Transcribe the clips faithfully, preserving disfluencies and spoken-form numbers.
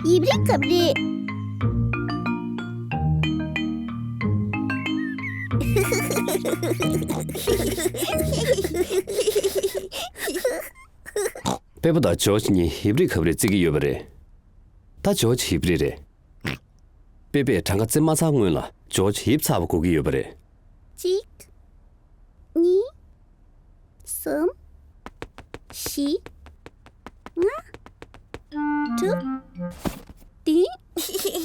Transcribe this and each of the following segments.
ཡིབ་རིག་གབ་རེད། པེ་པ་དང་ཇོརྗ་གཉིས་ཡིབ་རིག་གབ་རེ་རྩེ་གི་ཡོད་པ་རེད། ད་ཇོརྗ་ཡིབ་རེ་རེད། པེ་པས་གྲངས་ཀ་རྩེ་མ་ཚར་སྔོན་ལ་ཇོརྗ་ཡིབ་ཚར་བ་གོ་གི་ཡོད་པ་རེད། གཅིག་གཉིས། གསུམ། བཞི། ལྔ། དྲུག་བདུན།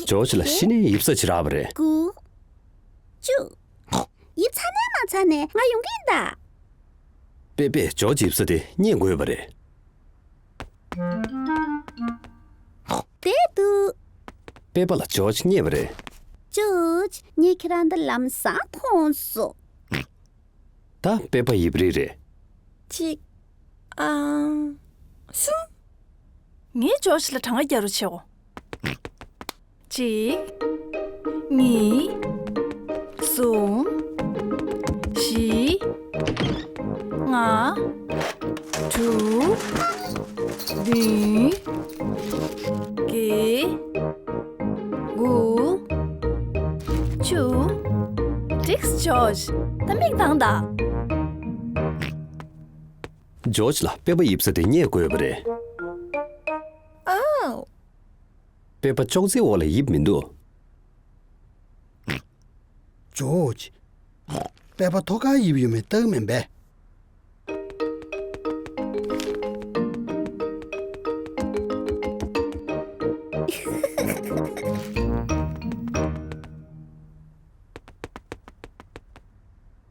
ཇོརྗ་ལ་གཞི་ནས་ཡིབ་ས་ཅིག་རག་པ་རེད། དགུ། བཅུ། ཡིབ་ཚར་ནས་མ་ཚར་ནས་ང་ཡོང་གི་ཡིན་ད། པེ་པས་ཇོརྗ་ཡིབ་ས་དེ་རྙེད་དགོས་པ་རེད། བསྡད་འདུག་པེ་པ་ལ་ཇོརྗ་རྙེད་པ་རེད། ཇོརྗ། ངས་ཁྱེད་རང་འདི་ལམ་སང་མཐོང་སོང་། ད་པེ་པ་ཡིབ་རེ་རེད། གཅིག་ཨང་། གསུམ། ངས་ཇོརྗ་ལ་གྲངས་ཀ་རྒྱག་རོགས་བྱེད་འོ། གཅིག་གཉིས། གསུམ། བཞི། ལྔ། དྲུག་བདུན། བརྒྱད། དགུ། བཅུ། འགྲིགས་ཇོརྗ། ད་མིག་གདངས་དང་། ཇོརྗ་ལ་པེ་པ་ཡིབ་ས་དེ་རྙེད་དགོས་པ་རེད། ཨའོ། པེ་པ་ཅོག་ཙེའི་འོག་ལ་ཡིབ་མི་འདུག་ཇོརྗ། པེ་པ་ཐོག་ཁར་ཡིབ་ཡོད་མེད་ལྟ་གི་མིན་པས།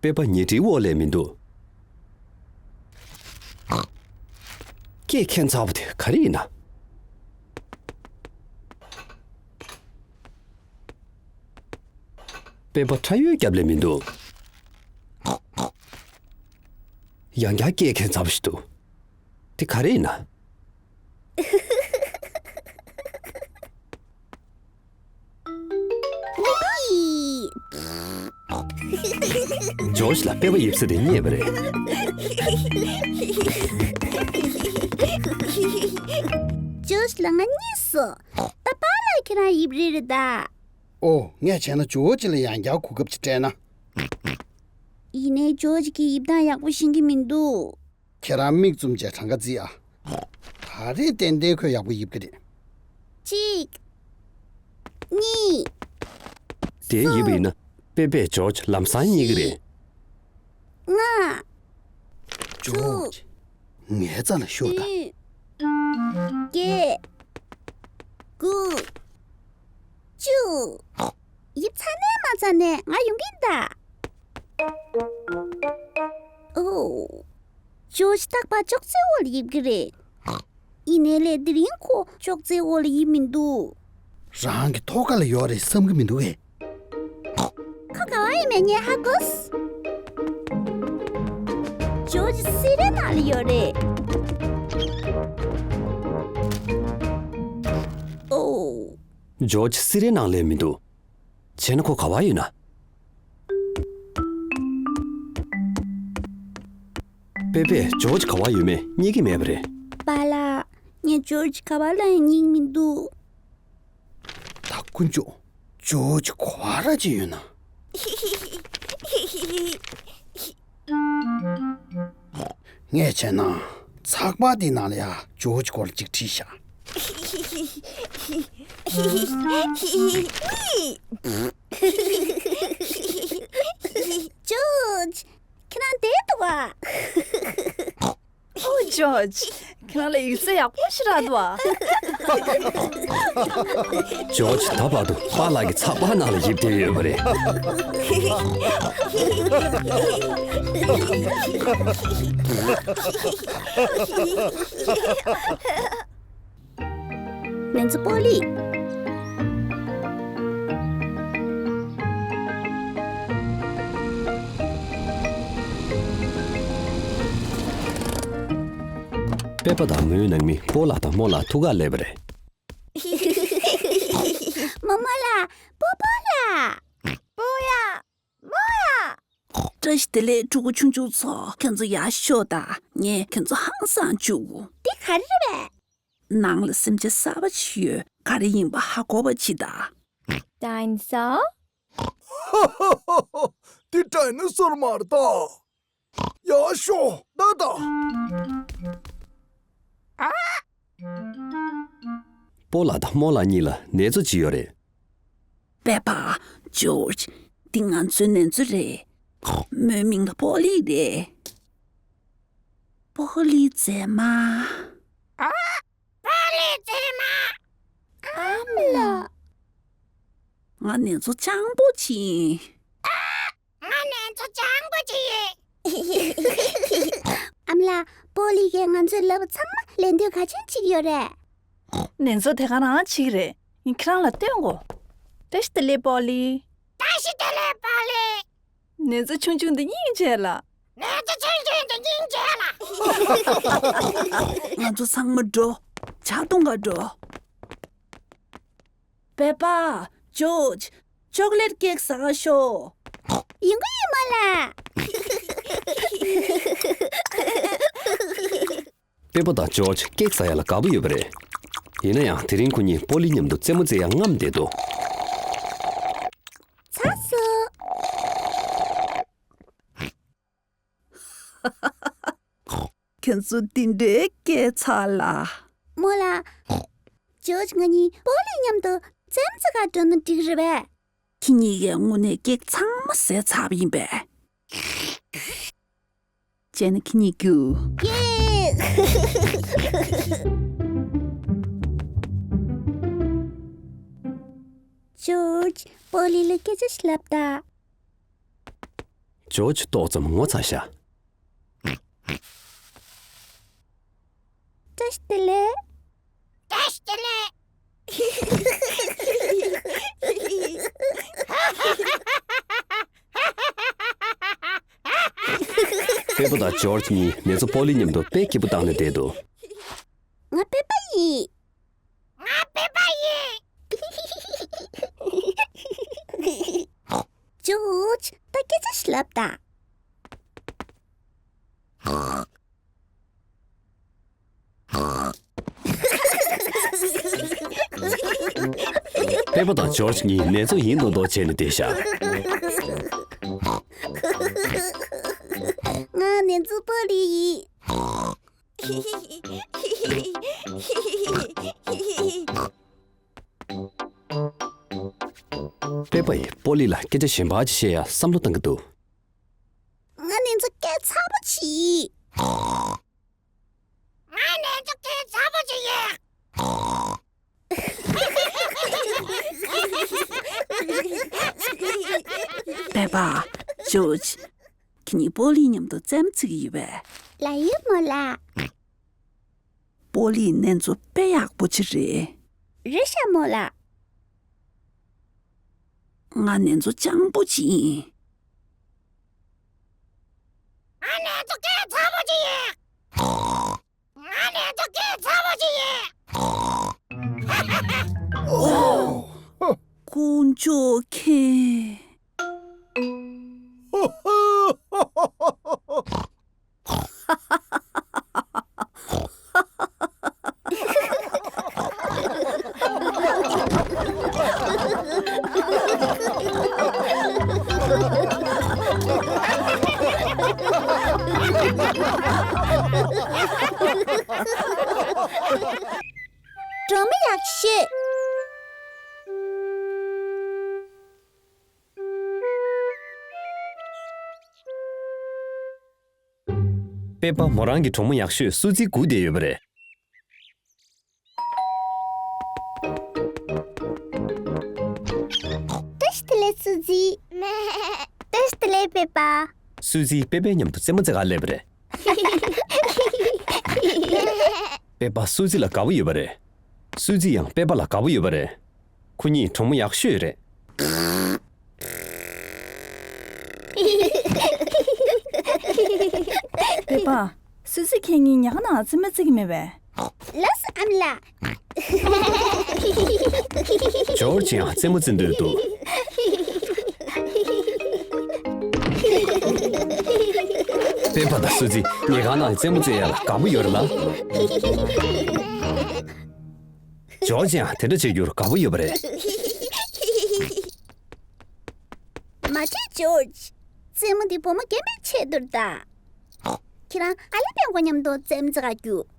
པེ་པ་ཉལ་ཁྲིའི་འོག་ལས་མི་འདུག་སྐད་འཁྱེར་ཚར་བ་དེ་ག་རེ་ཡིན་ན། པེ་པ་ཁྲ་ཡོལ་རྒྱབ་ལས་མི་འདུག་ཡང་བསྐྱར་སྐད་འཁྱེར་ཚར་བ་ཞིག་འདུག་དེ་ག་རེ་ཡིན་ན། ཇོརྗ་ལ་པེ་པ་ཡིབ་ས་དེ་རྙེད་པ་རེད། ཇོརྗ་ལ་ང་རྙེད་སོང་། ད་པཱ་ལགས་ཁྱེད་རང་ཡིབ་རེ་རེད་ད། ཨོ། ངས་བྱས་ན་ཇོརྗ་ལ་ཡང་བསྐྱར་གོ་སྐབས་ཅིག་སྤྲད་ན། ཡིན་ནའི་ཇོརྗ་གིས་ཡིབ་སྟངས་ཡག་པོ་ཤེས་ཀྱི་མི་འདུག་ཁྱེད་རང་མིག་བཙུམ་བྱས་གྲངས་ཀ་བརྩི་ཨ། ད་རེས་ཏན་ཏན་ཁོས་ཡག་པོ་ཡིབ་ཀྱི་རེད། གཅིག་གཉིས། དེ་ཡིབ་པ་ཡིན་ན་པེ་པས་ཇོརྗ་ལམ་སང་རྙེད་ཀྱི་རེད། ལྔ། ཇོརྗ། ངའི་རྩ་ལ་ཤོག་ད། བདུན། བརྒྱད། དགུ། བཅུ། ཡིབ་ཚར་ནས་མ་ཚར་ནས་ང་ཡོང་གི་ཡིན་ད། ཨོ། ཇོརྗ་རྟག་པར་ཅོག་ཙེའི་འོག་ལ་ཡིབ་ཀྱི་རེད། ཡིན་ནའི་ལས་དེ་རིང་ཁོ་ཅོག་ཙེའི་འོག་ལ་ཡིབ་མི་འདུག་རང་གི་ཐོག་ཁ་ལ་ཡོད་རེད་བསམ་གྱི་མི་འདུག་གས། ཁོ་ག་བ་ཡིན་མིན་ངས་ཧ་གོ་སོང་། ཇོརྗ་སི་རའི་ནང་ལ་ཡོད་རེད། ཨོ། ཇོརྗ་སི་རའི་ནང་ལ་མི་འདུག་བྱས་ན་ཁོ་ག་བ་ཡོད་ན། པེ་པས་ཇོརྗ་ག་བ་ཡོད་མེད་རྙེད་ཀྱི་མེད་པ་རེད། པཱ་ལགས། ངས་ཇོརྗ་ག་བ་ལ་ཡང་རྙེད་མི་འདུག་ད་དཀོན་མཆོག་ཇོརྗ་ག་བ་ར་ཅིག་ཡོད་ན། ངས་བྱས་ན་ཚགས་པར་འདི་ནང་ལ་ཡ་ཇོརྗ་སྐོར་ཅིག་བྲིས་ཤག་ཇོརྗ། ཁྱེད་རང་བསྡད་འདུག་ག་ཨོ་ཇོརྗ། ཁྱེད་རང་ལ་ཡིག་ཚད་ཡག་པོ་ཞིག་རག་འདུག་ཨ། ཇོརྗ་ད་བར་དུ་པཱ་ལགས་ཀྱི་ཚགས་པར་ནང་ལ་ཡིབ་བསྡད་ཡོད་པ་རེད། ང་ཚོ་སྤོ་ལི། པེ་པ་དང་མོའི་ནང་མི་སྤོ་ལགས་དང་རྨོ་ལགས་ཐུག་གར་སླེབས་པ་རེད། རྨོ་མོ་ལགས། སྤོ་སྤོ་ལགས། སྤོ་ཡ། རྨོ་ཡ། བཀྲ་ཤིས་བདེ་ལེགས་ཕྲུ་གུ་ཆུང་ཆུང་ཚོ། ཁྱེད་ཚོ་ཡར་ཤོག་དང་། ངས་ཁྱེད་ཚོ་ཧང་སང་བཅུག་གོ། འདི་ག་རེ་རེད་པས། ནང་ལ་སེམས་ཅན་གསར་པ་ཅིག་ཡོད། ག་རེ་ཡིན་པ་ཧ་གོ་བ་བྱེད་ད། ཌའི་ནོ་སོར། འདི་ཌའི་ནོ་སོར་མ་རེད་ད། ཡ་ཤོ་ད་ད། པོ་ལགས་དང་རྨོ་ལགས་གཉིས་ལ་ནེ་ཙོ་ཅིག་ཡོད་རེད། པེ་པ། ཇོརྗ། འདི་ང་ཚོའི་ནེ་ཙོ་རེད། མོའི་མིང་ལ་པོ་ལི་རེད། པོ་ལི་མཛེས་མ། པོ་ལི་མཛེས་མ། ཨ་མ་ལགས། ང་ནེ་ཙོ་སྤྱང་པོ་ཅིག་ཡིན། ང་ནེ་ཙོ་སྤྱང་པོ་ཅིག་ཡིན། ཨ་མ་ལགས། པོ་ལི་གིས་ང་ཚོའི་ལབ་ཚང་མ་ལེན་འདོད་ག་ཅན་ཅིག་ཡོད་རེད། ནེ་ཙོ་དེ་ག་རང་ཅིག་རེད། ངས་ཁྱེད་རང་ལ་སྟོན་གོ། བཀྲ་ཤིས་བདེ་ལེགས་པོ་ལི། བཀྲ་ཤིས་བདེ་ལེགས་པོ་ལི། ནེ་ཙོ་ཆུང་ཆུང་འདི་སྙིང་རྗེ་ལ། ནེ་ཙོ་ཆུང་ཆུང་འདི་སྙིང་རྗེ་ལ། ང་ཚོ་ཚང་མ་འགྲོ། ཇ་འཐུང་ག་འགྲོ། པེ་པ། ཇོརྗ། ཅོག་ལེཊ་ཀེག་ཟ་ག་ཤོག་ཡིན་གོ་ཡིན་མོ་ལ། པེ་པ་དང་ཇོརྗ་ཀེག་ཟ་ཡ་ལ་དགའ་པོ་ཡོད་པ་རེད། ཡིན་ན་ཡང་དེ་རིང་ཁོ་གཉིས་པོ་ལི་མཉམ་དུ་རྩེད་མོ་རྩེ་ཡ་རྔམ་བསྡད་འདུག་ཚར་སོང་། ཁྱེད་ཚོ་འདི་འདྲའི་སྐད་ཚ་ལ། རྨོ་ལགས། ཇོརྗ་ང་གཉིས་པོ་ལི་མཉམ་དུ་རྩེད་མོ་རྩེ་ག་འགྲོ་ན་འགྲིག་རེད་པས། ཁྱེད་གཉིས་ཀས་དངོས་གནས་ཀེག་ཚང་མ་ཟས་ཚར་བ་ཡིན་པས། བྱས་ན་ཁྱེད་གཉིས་རྒྱུགས། ཀེག་ཇོརྗ། པོ་ལི་ལ་སྐད་ཆ་ཞིག་ལབ་ད། ཇོརྗ་ཏོག་ཙམ་ངོ་ཚ་ཤག་བཀྲ་ཤིས་བདེ་ལེགས། བཀྲ་ཤིས་བདེ་ལེགས། པེ་པ་དང་ཇོརྗ་གཉིས་ནེ་ཙོ་པོ་ལི་མཉམ་དུ་དཔེ་སྐྱིད་པོ་བཏང་ནས་བསྡད་འདུག་ང་པེ་པ་ཡིན། ང་པེ་པ་ཡིན། ཇོརྗ། ད་སྐད་ཆ་ཞིག་ལབ་དང་། པེ་པ་དང་ཇོརྗ་གཉིས་ནེ་ཙོ་ཡིན་མདོག་མདོག་བྱས་ནས་བསྡད་ཤག་ང་ནེ་ཙོ་པོ་ལི་ཡིན། པེ་པ་ཡིས་པོ་ལི་ལ་སྐད་ཆ་གཞན་པ་ཅིག་བཤད་ཡ་བསམ་བློ་བཏང་གི་འདུག་ང་ནེ་ཙོ་སྐད་ཚ་པོ་ཅིག་ཡིན། ང་ནེ་ཙོ་སྐད་ཚ་པོ་ཅིག་ཡིན། པེ་པ། ཇོརྗ། ཁྱེད་གཉིས་པོ་ལི་མཉམ་དུ་རྩེད་མོ་རྩེ་གི་ཡོད་པས། ལགས་ཡོད་མོ་ལགས། པོ་ལི་ནེ་ཙོ་དཔེ་ཡག་པོ་ཅིག་རེད། རེད་ཤག་མོ་ལགས། ང་ནེ་ཙོ་སྤྱང་པོ་ཅིག་ཡིན། ང་ནེ་ཙོ་སྐད་ཚ་པོ་ཅིག་ཡིན། ང་ནེ་ཙོ་སྐད་ཚ་པོ་ཅིག་ཡིན། དཀོན་མཆོག་མཁྱེན། སྒྲོལ་མ་ཡག་ཤོས། པེ་པ་མོ་རང་གི་གྲོགས་མོ་ཡག་ཤོས་སུ་ཛི་སྒུག་བསྡད་ཡོད་པ་རེད། བཀྲ་ཤིས་བདེ་ལེགས་སུ་ཛི། བཀྲ་ཤིས་བདེ་ལེགས་པེ་པ། སུ་ཛི་པེ་པའི་མཉམ་དུ་རྩེད་མོ་རྩེ་གར་སླེབས་པ་རེད། པེ་པ་སུ་ཛི་ལ་དགའ་པོ་ཡོད་པ་རེད། སུ་ཛི་ཡང་པེ་པ་ལ་དགའ་པོ་ཡོད་པ་རེད། ཁོ་གཉིས་གྲོགས་མོ་ཡག་ཤོས་རེད། པེ་པ། སུ་ཛི་ཁྱེད་གཉིས་ཉལ་ཁང་ནང་རྩེད་མོ་རྩེ་གི་མེད་པས། ལགས་སོ་ཨ་མ་ལགས། ཇོརྗ་ཡང་རྩེད་མོ་རྩེ་འདོད་འདུག་པེ་པ་དང་སུ་ཛི་ཉལ་ཁང་ནང་རྩེད་མོ་རྩེ་ཡ་ལ་དགའ་པོ་ཡོད་རེད་ལ། ཇོ་ཇི་ཡང་དེ་འདྲ་བྱེད་རྒྱུར་དགའ་པོ་ཡོད་པ་རེད། མ་བྱེད་ཇོ་ཇི། རྩེད་མོ་འདི་བུ་མོ་རྒན་པའི་ཆེད་དུ་རེད་ད། ཁྱེད་རང་ཨ་ལེ་པད་མགོ་མཉམ་དུ་རྩེད་མོ་རྩེ་ག་རྒྱུགས།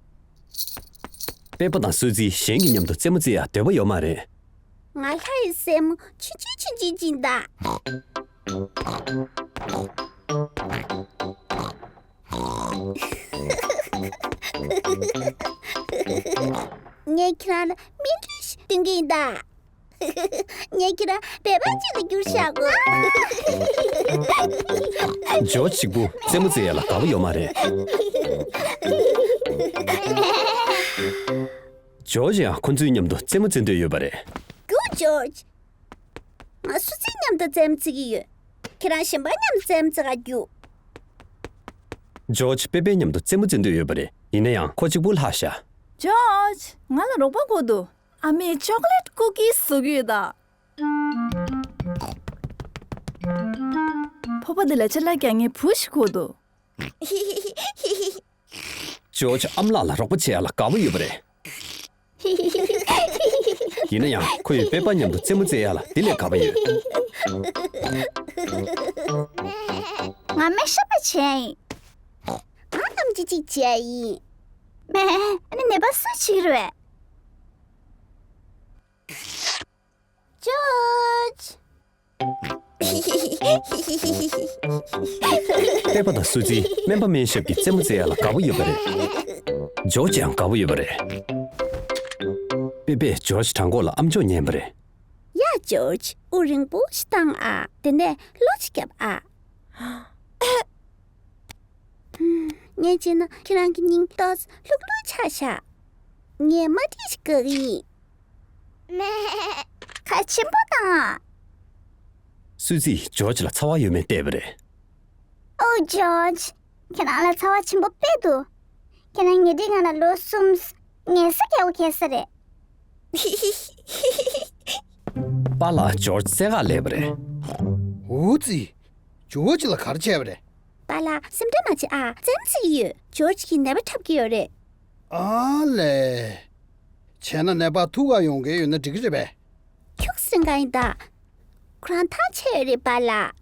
པད་པ་དང་བསོད་ཚིས་གཞན་གྱི་མཉམ་དུ་རྩེད་མོ་རྩེ་ཡ་འདོད་པ་ཡོད་མ་རེད། ང་ལྷ་ཡི་སྲས་མོ་ཆུང་ཆུང་ཆུང་ཆུང་ཅིག་ད། ངས་ཁྱེད་རང་ལ་སྨན་ཁྲིད་ཞིག་སྟོན་གྱི་ཡིན་ད། ངས་ཁྱེད་རང་སྦལ་པ་ཅིག་ཏུ་འགྱུར་བཞག་གོ། ཇོ་ཇི་གཅིག་པུ་རྩེད་མོ་རྩེ་ཡ་ལ་དགའ་པོ་ཡོད་མ་རེད། ཇོ་ཇི་ཡང་ཁོ་ཚོའི་མཉམ་དུ་རྩེད་མོ་རྩེ་འདོད་ཡོད་པ་རེད། རྒྱུགས་ཇོ་ཇི། ང་བསོད་ཚིས་མཉམ་དུ་རྩེད་མོ་རྩེ་གི་ཡོད། ཁྱེད་རང་གཞན་པ་མཉམ་དུ་རྩེད་མོ་རྩེ་ག་རྒྱུགས། ཇོ་ཇི་པེ་པེ་མཉམ་དུ་རྩེད་མོ་རྩེ་འདོད་ཡོད་པ་རེད། ཡིན་ན་ཡང་ཁོ་གཅིག་པུ་ལྷག་ཤག་ཇོ་ཇི། ང་ལ་རོགས་པ་དགོས་འདུག་ཨ་མས་ཅོག་ལེ་ཊི་ཀུ་ཀིས་བཟོ་གི་ཡོད་ད། ཕོར་པ་འདི་ལ་ཅ་ལག་རྒྱག་མཁན་བུ་ཞིག་དགོས་འདུག་ཇོ་ཇི་ཨམ་ལགས་ལ་རོགས་པ་བྱེད་ཡ་ལ་དགའ་པོ་ཡོད་པ་རེད། ཡིན་ན་ཡང་ཁོ་ཡིས་པེ་པ་མཉམ་དུ་རྩེད་མོ་རྩེ་ཡ་ལ་དེ་ལས་དགའ་པོ་ཡོད། ང་སྨན་ཞབས་པ་བྱས་ཡིན། ང་ཨམ་ཆི་གཅིག་བྱས་ཡིན། མེ། ཨ་ནི་ནད་པ་སུ་བྱེད་ཀྱི་རེད། ཇོ་ཇི། པེ་པ་དང་བསོད་ཚིས་སྨན་པ་སྨན་ཞབས་ཀྱི་རྩེད་མོ་རྩེ་ཡ་ལ་དགའ་པོ་ཡོད་པ་རེད། ཇོ་ཇི་ཡང་དགའ་པོ་ཡོད་པ་རེད། པེ་པས་ཇོ་ཇི་བྲང་ཁོག་ལ་ཨམ་ཅོག་ཉན་པ་རེད། ཡ་ཇོ་ཇི། དབུགས་རིང་པོ་ཞིག་བཏང་ཨ། དེ་ནས་གློ་ཅིག་བརྒྱབ་ཨ། ངས་བྱས་ན་ཁྱེད་རང་གི་སྙིང་ཏོག་ཙམ་ལྷུག་ལྷུག་ཆགས་ཤག་ངས་མ་ཏིག་ཞིག་བཀག་གི་ཡིན། མེ། ཁ་ཆེན་པོ་བཏང་ཨ། བསོད་ཚིས་ཇོ་ཇི་ལ་ཚ་བ་ཡོད་མེད་བལྟས་པ་རེད། ཨོ་ཇོ་ཇི། ཁྱེད་རང་ལ་ཚ་བ་ཆེན་པོ་དཔེ་འདུག་ཁྱེད་རང་ཉེ་དུས་ང་ལ་ལོ་གསུམ། ཉལ་ས་རྒྱག་པ་ཁེལ་ས་རེད། པཱ་ལགས་ཇོ་ཇི་རྩེད་གར་སླེབས་པ་རེད། འུ་ཙི། ཇོ་ཇི་ལ་ག་རེ་བྱས་པ་རེད། པཱ་ལགས་སེམས་ཁྲལ་མ་བྱེད་ཨ། རྩེད་མོ་རྩེ་གི་ཡོད། ཇོ་ཇི་གིས་ནད་པ་འཁྲབ་ཀྱི་ཡོད་རེད། ཨ་ལས། བྱས་ན་ནད་པ་ཐུག་ག་ཡོང་མཁན་ཡོད་ན་འགྲིག་གི་རེད་པས། ཁྱུག་སེང་ག་ཡིན་ད། ཁོ་རང་ཐག་ཆད་ཡོད་རེད་པཱ་ལགས།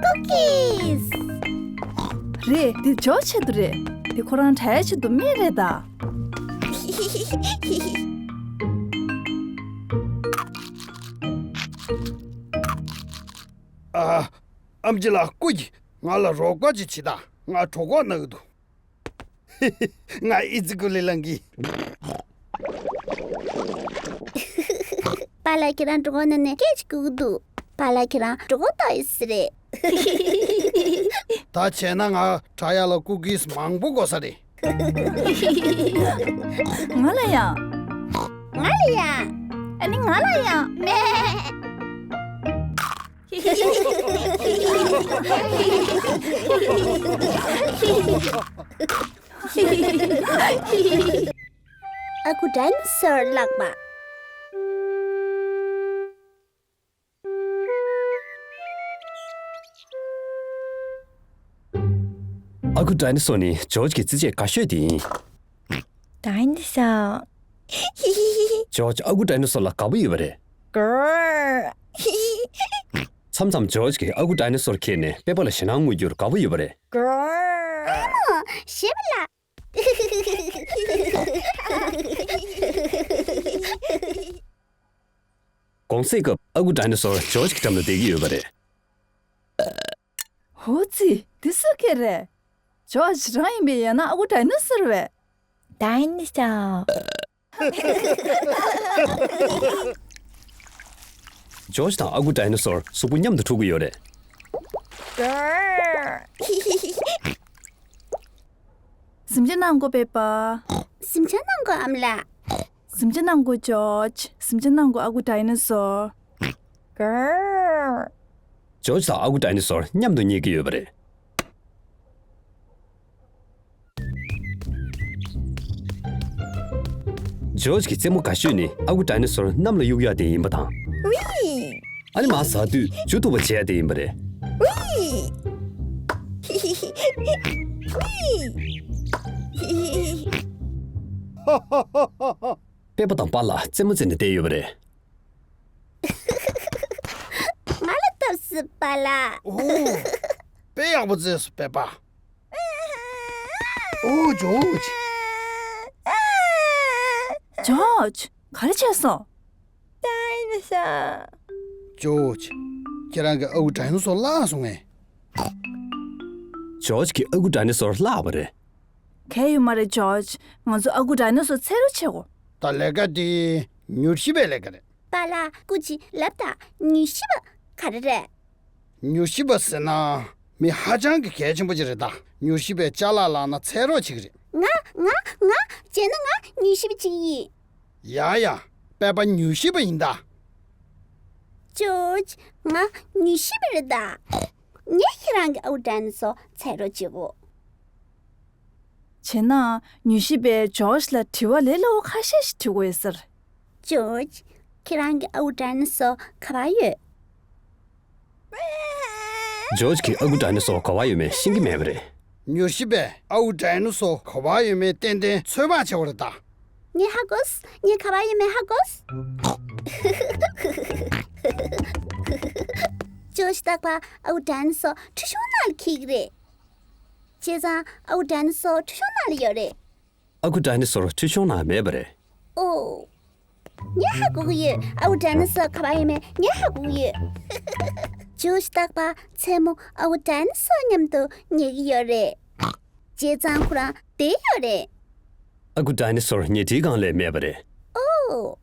ཀུ་ཀིས། རེད། འདི་ཇོ་ཆེད་དུ་རེད། འདི་ཁོ་རང་གྲྭའི་ཆེད་དུ་སྨན་རེད་ད། ཨ། ཨམ་ཆི་ལགས་སྐུ་མཁྱེན། ང་ལ་རོགས་པ་ཅིག་བྱེད་དང་། ང་གྲོད་ཁོག་ན་གི་འདུག་ང་ཨི་ཙི་ཀུ་ལི་ལང་གི། པཱ་ལགས་ཁྱེད་རང་གྲོད་ཁོག་ན་ནས་སྐད་ཅིག་ལྐུག་གི་འདུག་པཱ་ལགས་ཁྱེད་རང་གྲོད་ཁོག་ལྟོགས་ཡོད་ས་རེད། ད་བྱས་ན་ང་དྲག་ཡག་ལ་ཀུ་ཀིས་མང་པོ་དགོས་ས་རེད། ང་ལ་ཡང་། ང་ལ་ཡང་། ཨ་ནི་ང་ལ་ཡང་། མེ། ཨ་ཁུ་ཌའི་ནོ་སོར་ལགས་པ། ཨ་ཁུ་ཌའི་ནོ་སོར་ནི་ཇོ་ཇི་གི་རྩེད་ཆས་དགའ་ཤོས་དེ་ཡིན། ཌའི་ནོ་སོར། ཇོ་ཇི་ཨ་ཁུ་ཌའི་ནོ་སོར་ལ་དགའ་པོ་ཡོད་པ་རེད། གར། མཚམས་མཚམས་ཇོ་ཇི་གིས་ཨ་ཁུ་ཌའི་ནོ་སོར་ཁྱེར་ནས་པེ་པ་ལ་ཞེད་སྣང་དངོས་རྒྱུར་དགའ་པོ་ཡོད་པ་རེད། གར། ཞེས་པ་ལ། གུང་སེང་སྐབས་ཨ་ཁུ་ཌའི་ནོ་སོར་ཇོ་ཇི་གི་འགྲམ་ལ་བསྡད་ཀྱི་ཡོད་པ་རེད། ཧོ་ཙི། འདི་སུ་སྐད་རེད། ཇོ་ཇི་རང་ཡིན་པས། ཡང་ན་ཨ་ཁུ་ཌའི་ནོ་སོར་བས། ཌའི་ནོ་སོར། ཇོ་ཇི་དང་ཨ་ཁུ་ཌའི་ནོ་སོར་གཟུགས་པོ་མཉམ་དུ་འཁྲུག་གི་ཡོད་རེད། གཟིམ་ཆ་གནང་གོ་པེ་པ། གཟིམ་ཆ་གནང་གོ་ཨ་མ་ལགས། གཟིམ་ཆ་གནང་གོ་ཇོ་ཇི། གཟིམ་ཆ་གནང་གོ་ཨ་ཁུ་ཌའི་ནོ་སོར། གར། ཇོ་ཇི་དང་ཨ་ཁུ་ཌའི་ནོ་སོར་མཉམ་དུ་ཉལ་གྱི་ཡོད་པ་རེད། ཇོ་ཇི་གི་རྩེད་མོ་དགའ་ཤོས་ནི་ཨ་ཁུ་ཌའི་ནོ་སོར་གནམ་ལ་གཡུག་ཡག་དེ་ཡིན་པ་དང་། ཝི། ཨ་ནི་མར་ཟགས་དུས་འཇུ་ཐུབ་པ་བྱེད་ཡག་དེ་ཡིན་པ་རེད། ཝི། ཝི། ཧ་ཧ་ཧ་ཧ། པད་པ་དང་པཱ་ལགས་རྩེད་མོ་རྩེ་ནས་བསྡད་ཡོད་པ་རེད། ང་ལ་ལྟོས་སི་པཱ་ལགས། ཨོ། དཔེ་ཡག་པོ་རྩེས་སོང་པད་པ། ཨོ་ཇོརྗ། ཇོརྗ། ག་རེ་བྱས་སོང་། ཏཱ་ཡིན་ཤ། ཇོརྗ། ཁྱེད་རང་གི་ཨ་ཁུ་ཌའི་ནོ་སོར་བརླགས་སོང་ངས། ཇོརྗ་གི་ཨ་ཁུ་ཌའི་ནོ་སོར་བརླགས་པ་རེད། གལ་ཡོད་མ་རེད་ཇོརྗ། ང་ཚོ་ཨ་ཁུ་ཌའི་ནོ་སོར་འཚོལ་རོགས་བྱེད་དགོས། ད་ལས་ཀ་འདི་མྱུལ་ཞིབ་པའི་ལས་ཀ་རེད། པཱ་ལགས་སྐུ་མཁྱེན་ལབ་དང་མྱུལ་ཞིབ་པ་ག་རེ་རེད། མྱུལ་ཞིབ་པ་ཟེར་ན་མི་ཧ་ཅང་གི་གལ་ཆེན་པོ་ཅིག་རེད་ད། མྱུལ་ཞིབ་པས་ཅ་ལག་བརླགས་ན་འཚོལ་རོགས་བྱེད་ཀྱི་རེད། ང་ང་ང་བྱས་ན་ང་མྱུལ་ཞིབ་པ་ཅིག་ཡིན། ཡ་ཡ། པད་པ་མྱུལ་ཞིབ་པ་ཡིན་ད། ཇོརྗ། ང་མྱུལ་ཞིབ་པ་རེད་ད། ངས་ཁྱེད་རང་གི་ཨ་ཁུ་ཌའི་ནོ་སོར་འཚོལ་རོགས་བྱེད་དགོས། བྱས་ན་མྱུལ་ཞིབ་པས་ཇོརྗ་ལ་དྲི་བ་ལས་སླ་བོ་ཁ་ཤས་ཤིག་དྲི་དགོས་ཡོད་ས་རེད། ཇོརྗ། ཁྱེད་རང་གི་ཨ་ཁུ་ཌའི་ནོ་སོར་ག་པར་ཡོད། ཇོརྗ་གི་ཨ་ཁུ་ཌའི་ནོ་སོར་ག་པར་ཡོད་མེད་ཤེས་ཀྱི་མེད་པ་རེད། མྱུལ་ཞིབ་པས་ཨ་ཁུ་ཌའི་ནོ་སོར་ག་པར་ཡོད་མེད་ཏན་ཏན་ཚོད་དཔག་བྱེད་དགོས་རེད་ད། ངས་ཧ་གོ་སོང་། ངས་ག་པར་ཡོད་མེད་ཧ་གོ་སོང་། ཇོརྗ། རྟག་པར་ཨ་ཁུ་ཌའི་ནོ་སོར་ཁྲུས་གཞོང་ནང་ལ་འཁྱེར་གྱི་རེད། བྱས་ཙང་ཨ་ཁུ་ཌའི་ནོ་སོར་ཁྲུས་གཞོང་ནང་ལ་ཡོད་རེད། ཨ་ཁུ་ཌའི་ནོ་སོར་ཁྲུས་གཞོང་ནང་མེད་པ་རེད། ཨོ། ངས་ཧ་གོ་གི་ཡོད། ཨ་ཁུ་ཌའི་ནོ་སོར་ག་པར་ཡོད་མེད་ངས་ཧ་གོ་གི་ཡོད། ཇོརྗ་རྟག་པར་མཚན་མོ་ཨ་ཁུ་ཌའི་ནོ་སོར་མཉམ་དུ་ཉལ་གྱི་ཡོད་རེད། བྱས་ཙང་ཁོ་རང་བསྡད་ཡོད་རེད། ཨ་ཁུ་ཌའི་ནོ་སོར་ཉལ་ཁྲིའི་སྒང་ལ་མེད་པ་རེད། ཨོ།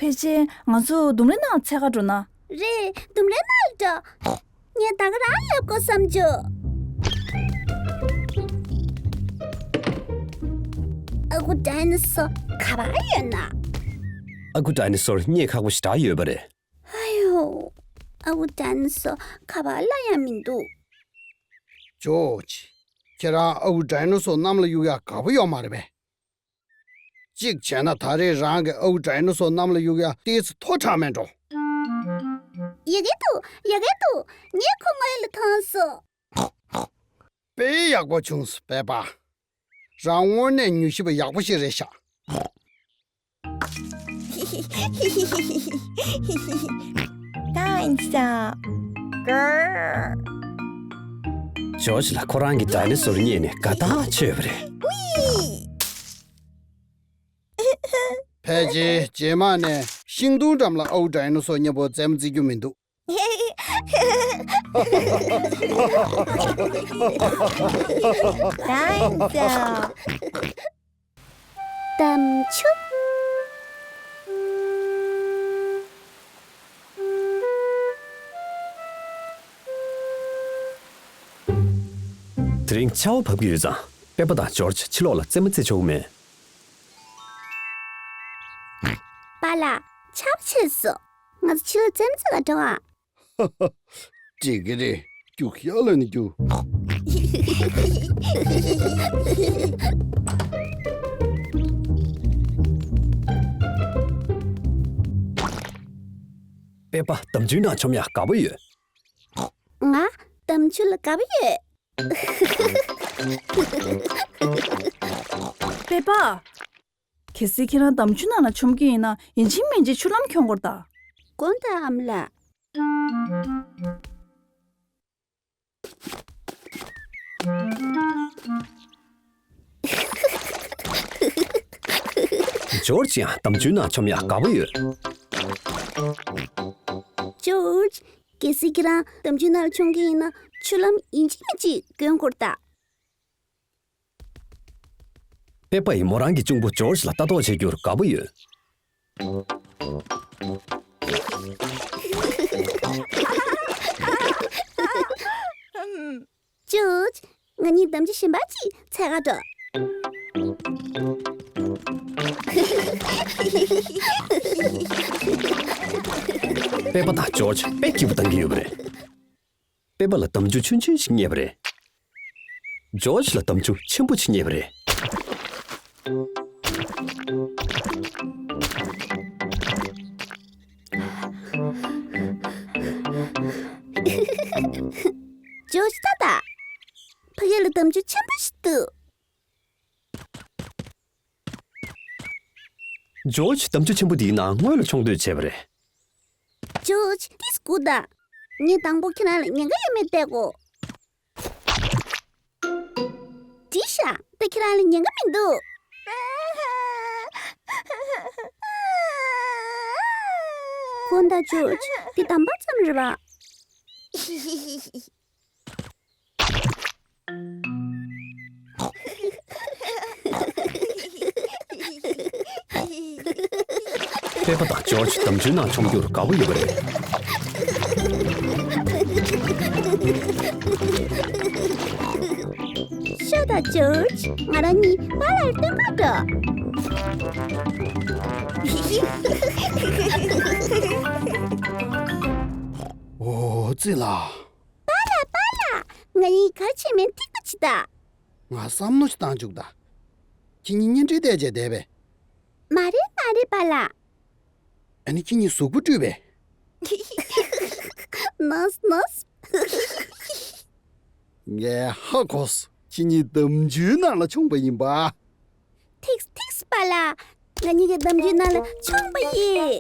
ཕལ་ཆེར་ང་ཚོ་ལྡུམ་རའི་ནང་འཚོལ་ག་འགྲོ་ན། རེད། ལྡུམ་རའི་ནང་ལ་འགྲོ། ངས་ད་ག་རང་ལབ་དགོས་བསམ་བྱུང་། ཨ་ཁུ་ཌའི་ནོ་སོར་ག་པར་ཡོད་ན། ཨ་ཁུ་ཌའི་ནོ་སོར་རྙེད་ཁག་པོ་ཞེ་དྲག་ཡོད་པ་རེད། ཨ་ཡོ། ཨ་ཁུ་ཌའི་ནོ་སོར་ག་པར་སླེབས་ཡ་མི་འདུག་ཇོརྗ། ཁྱེད་རང་ཨ་ཁུ་ཌའི་ནོ་སོར་གནམ་ལ་གཡུག་ཡ་དགའ་པོ་ཡོད་མ་རེད་པས། གཅིག་བྱས་ན་ད་རེས་རང་གི་ཨ་ཁུ་ཌའི་ནོ་སོར་གནམ་ལ་གཡུག་ཡ་ཏོག་ཙམ་མཐོ་དྲགས་མེད་འགྲོ། ཡག་གི་འདུག་ཡག་གི་འདུག་ངས་ཁོ་སྔོན་ལ་མཐོང་སོང་། དཔེ་ཡག་པོ་བྱུང་སོང་པད་པ། རང་དངོས་གནས་མྱུལ་ཞིབ་པ་ཡག་པོ་ཞིག་རེད་ཤག་ད་ཡིན་ས། གར། ཇོརྗ་ལ་ཁོ་རང་གི་ཌའི་ནོ་སོར་རྙེད་ནས་དགའ་ཐག་ཆོད་པ་རེད། ཕལ་ཆེར་རྗེས་མ་ནས་ཤིང་སྡོང་འགྲམ་ལ་ཨ་ཁུ་ཌའི་ནོ་སོར་མཉམ་པོ་རྩེད་མོ་རྩེ་རྒྱུ་མི་འདུག་ད་ཡིན་ས། དམ་ཆུ། དེ་རིང་ཆར་པ་བབས་ཀྱི་ཡོད་ཙང་པད་པ་དང་ཇོརྗ་ཕྱི་ལོགས་ལ་རྩེད་མོ་རྩེ་ཆོག་གི་མེད། པཱ་ལགས། ཆར་པ་ཆད་སོང་། ང་ཚོ་ཕྱི་ལོགས་རྩེད་མོ་རྩེ་ག་འགྲོ་ཨ། འགྲིག་གི་རེད། རྒྱུགས་ཤར་ལ་ནི་རྒྱུགས། པད་པ་འདམ་ཆུའི་ནང་མཆོང་ཡག་དགའ་པོ་ཡོད། ང་འདམ་ཆུ་ལ་དགའ་པོ་ཡོད། པད་པ། གལ་སྲིད་ཁྱེད་རང་འདམ་ཆུ་ནང་ལ་མཆོང་གི་ཡིན་ན་ཡིན་གཅིག་མིན་གཅིག་ཆུ་ལྷམ་གྱོན་དགོས་རེད་ད། དགོངས་དག་ཨ་མ་ལགས། ཇོརྗ་ཡང་འདམ་ཆུའི་ནང་མཆོང་ཡག་དགའ་པོ་ཡོད། ཇོརྗ། གལ་སྲིད་ཁྱེད་རང་འདམ་ཆུའི་ནང་ལ་མཆོང་གི་ཡིན་ན་ཆུ་ལྷམ་ཡིན་གཅིག་མིན་གཅིག་གྱོན་དགོས་རེད་ད། པེ་པ་ཡིས་མོ་རང་གི་གཅུང་པོ་ཇོརྗ་ལ་ལྟ་རྟོག་བྱེད་རྒྱུར་དགའ་པོ་ཡོད། ཇོརྗ། ང་གཉིས་འདམ་ཆུ་གཞན་པ་ཅིག་འཚོལ་ག་འགྲོ། པེ་པ་དང་ཇོརྗ་དཔེ་སྐྱིད་པོ་བཏང་གི་ཡོད་པ་རེད། པེ་པ་ལ་འདམ་ཆུ་ཆུང་ཆུང་ཞིག་རྙེད་པ་རེད། ཇོརྗ་ལ་འདམ་ཆུ་ཆེན་པོ་ཞིག་རྙེད་པ་རེད། ཇོརྗ་ལྟ་ད། ཕ་གི་ལ་འདམ་ཆུ་ཆེན་པོ་ཞིག་འདུག། ཇོརྗ་འདམ་ཆུ་ཆེན་པོ་འདིའི་ནང་སྔོན་ལ་མཆོང་འདོད་བྱས་པ་རེད། ཇོརྗ་ཏིས་སྒུག་དང་། ངས་དང་པོ་ཁྱེད་རང་ལ་ཉེན་ཁ་ཡོད་མེད་བལྟ་དགོས། འགྲིག་ཤག་ད་ཁྱེད་རང་ལ་ཉེན་ཁ་མི་འདུག་ཁོང་དང་ཇོརྗ་འདི་དམ་པ་ཙམ་རེད་པ། པེ་པ་དང་ཇོརྗ་འདམ་ཆུའི་ནང་མཆོང་རྒྱུར་དགའ་པོ་ཡོད་པ་རེད། ཤོག་དང་ཇོརྗ། ང་རང་གཉིས་པཱ་ལགས་སྟོན་གར་འགྲོ། ཨོ་ཙི་ལ། པཱ་ལགས། པཱ་ལགས། ང་གཉིས་ག་རེ་བྱས་མིན་ཐིག་པ་བྱེད་དང་། ང་བསམ་བློ་ཞིག་བཏང་བཅུག་དང་། ཁྱེད་གཉིས་གཉེན་སྒྲིག་བལྟས་བྱས་བསྡད་པས། མ་རེད་མ་རེད་པཱ་ལགས། ཨ་ནི་ཁྱེད་གཉིས་གཟུགས་པོ་བཀྲུས་པས། ནོས་ནོས། ངས་ཧ་གོ་སོང་། ཁྱེད་གཉིས་འདམ་ཆུའི་ནང་ལ་མཆོངས་པ་ཡིན་པ། ཐིགས་ཐིགས་པཱ་ལགས། ང་གཉིས་ཀྱི་འདམ་ཆུའི་ནང་ལ་མཆོངས་པ་ཡིན།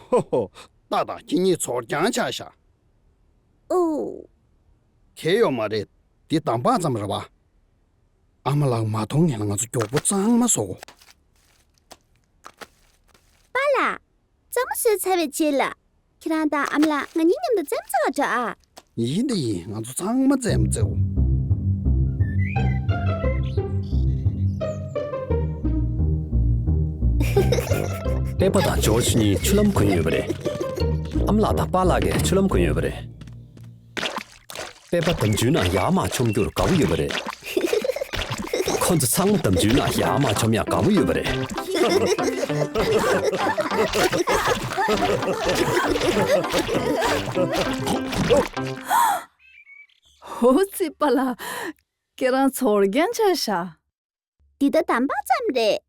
ཧོ་ཧོ། ཏག་ཏག་ཁྱེད་གཉིས་ཚོར་རྐྱང་ཆགས་ཤག་ཨོ། གལ་ཡོད་མ་རེད། འདི་དམ་པ་ཙམ་རེད་པ། ཨ་མ་ལགས་མ་མཐོང་ངེས་ལ་ང་ཚོ་མགྱོགས་པོ་གཙང་མ་བཟོ་དགོས། པཱ་ལགས། གཙང་མ་བཟོས་ཚར་བའི་རྗེས་ལ། ཁྱེད་རང་དང་ཨ་མ་ལགས་ང་གཉིས་མཉམ་དུ་རྩེད་མོ་རྩེ་བར་འགྲོ་ཨ། ཡིན་དང་ཡིན། ང་ཚོ་ཚང་མ་རྩེད་མོ་རྩེའོ། པེ་པ་དང་ཇོརྗ་གཉིས་ཆུ་ལམ་གོན་ཡོད་པ་རེད། ཨ་མ་ལགས་དང་པཱ་ལགས་ཀྱིས་ཆུ་ལམ་གོན་ཡོད་པ་རེད། པེ་པ་འདམ་ཆུའི་ནང་ཡར་མར་མཆོང་རྒྱུར་དགའ་པོ་ཡོད་པ་རེད། ཁོ་ཚོ་ཚང་མ་འདམ་ཆུའི་ནང་ཡར་མར་མཆོང་ཡག་དགའ་པོ་ཡོད་པ་རེད། ཧོ་ཙི་པཱ་ལགས། ཁྱེད་རང་ཚོར་རྐྱང་ཆགས་ཤག་འདི་ད་དམ་པ་ཙམ་རེད།